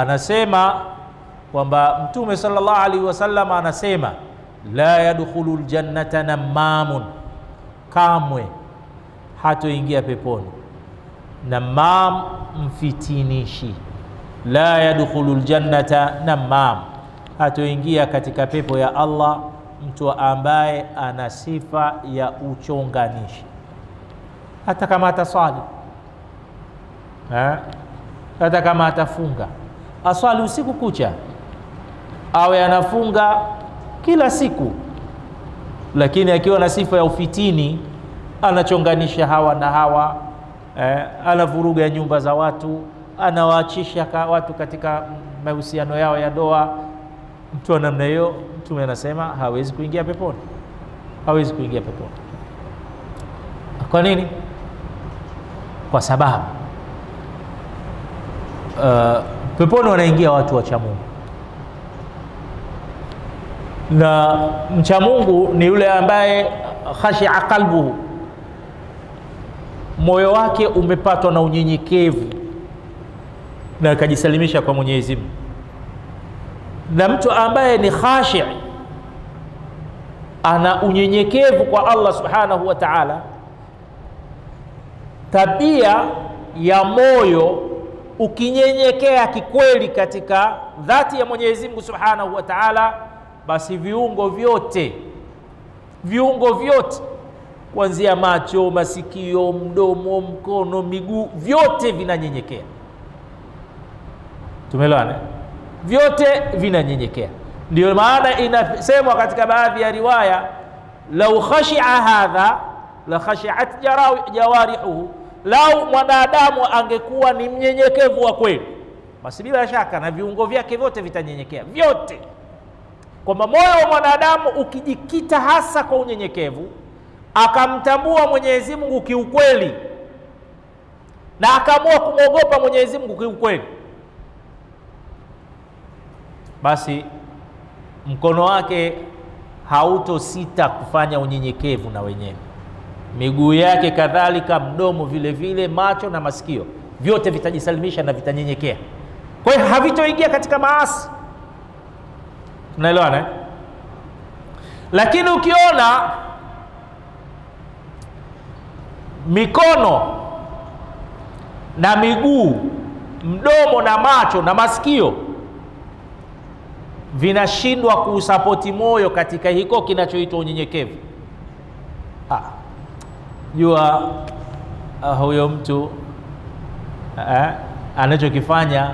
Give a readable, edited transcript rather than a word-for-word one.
Anasema kwamba Mtume sallallahu alaihi wasallam anasema la yadkhulul jannata namamun, kamwe hatoingia peponi namam, mfitinishi. La yadkhulul jannata namam, hatoingia katika pepo ya Allah mtu ambaye ana sifa ya uchonganishi, hata kama ataswali, hata kama atafunga, aswali usiku kucha, awe anafunga kila siku, lakini akiwa na sifa ya ufitini, anachonganisha hawa na hawa, anavuruga nyumba za watu, anawaachisha watu katika mahusiano yao ya ndoa. Mtu wa namna hiyo, Mtume anasema hawezi kuingia peponi, hawezi kuingia peponi. Kwa nini? Kwa sababu peponi wanaingia watu wacha Mungu, na mcha Mungu ni yule ambaye khashi'a qalbuhu, moyo wake umepatwa na unyenyekevu na akajisalimisha kwa Mwenyezi Mungu. Na mtu ambaye ni khashi', ana unyenyekevu kwa Allah subhanahu wa ta'ala, tabia ya moyo ukinyenyekea kikweli katika dhati ya Mwenyezi Mungu subhanahu wa ta'ala, basi viungo vyote, viungo vyote kuanzia macho, masikio, mdomo, mkono, miguu, vyote vinanyenyekea. Tumeelewana? Vyote vinanyenyekea. Ndio maana inasemwa katika baadhi ya riwaya, lau khashi'a hadha la khashi'at jawarihuhu, lau mwanadamu angekuwa ni mnyenyekevu wa kweli, basi bila shaka na viungo vyake vyote vitanyenyekea vyote. Kwamba moyo wa mwanadamu ukijikita hasa kwa unyenyekevu, akamtambua Mwenyezi Mungu kiukweli na akaamua kumwogopa Mwenyezi Mungu kiukweli, basi mkono wake hautosita kufanya unyenyekevu na wenyewe, miguu yake kadhalika, mdomo vile vile, macho na masikio vyote vitajisalimisha na vitanyenyekea. Kwa hiyo havitoingia katika maasi. Tunaelewana eh? Lakini ukiona mikono na miguu, mdomo na macho na masikio vinashindwa kuusapoti moyo katika hiko kinachoitwa unyenyekevu, jua huyo mtu anachokifanya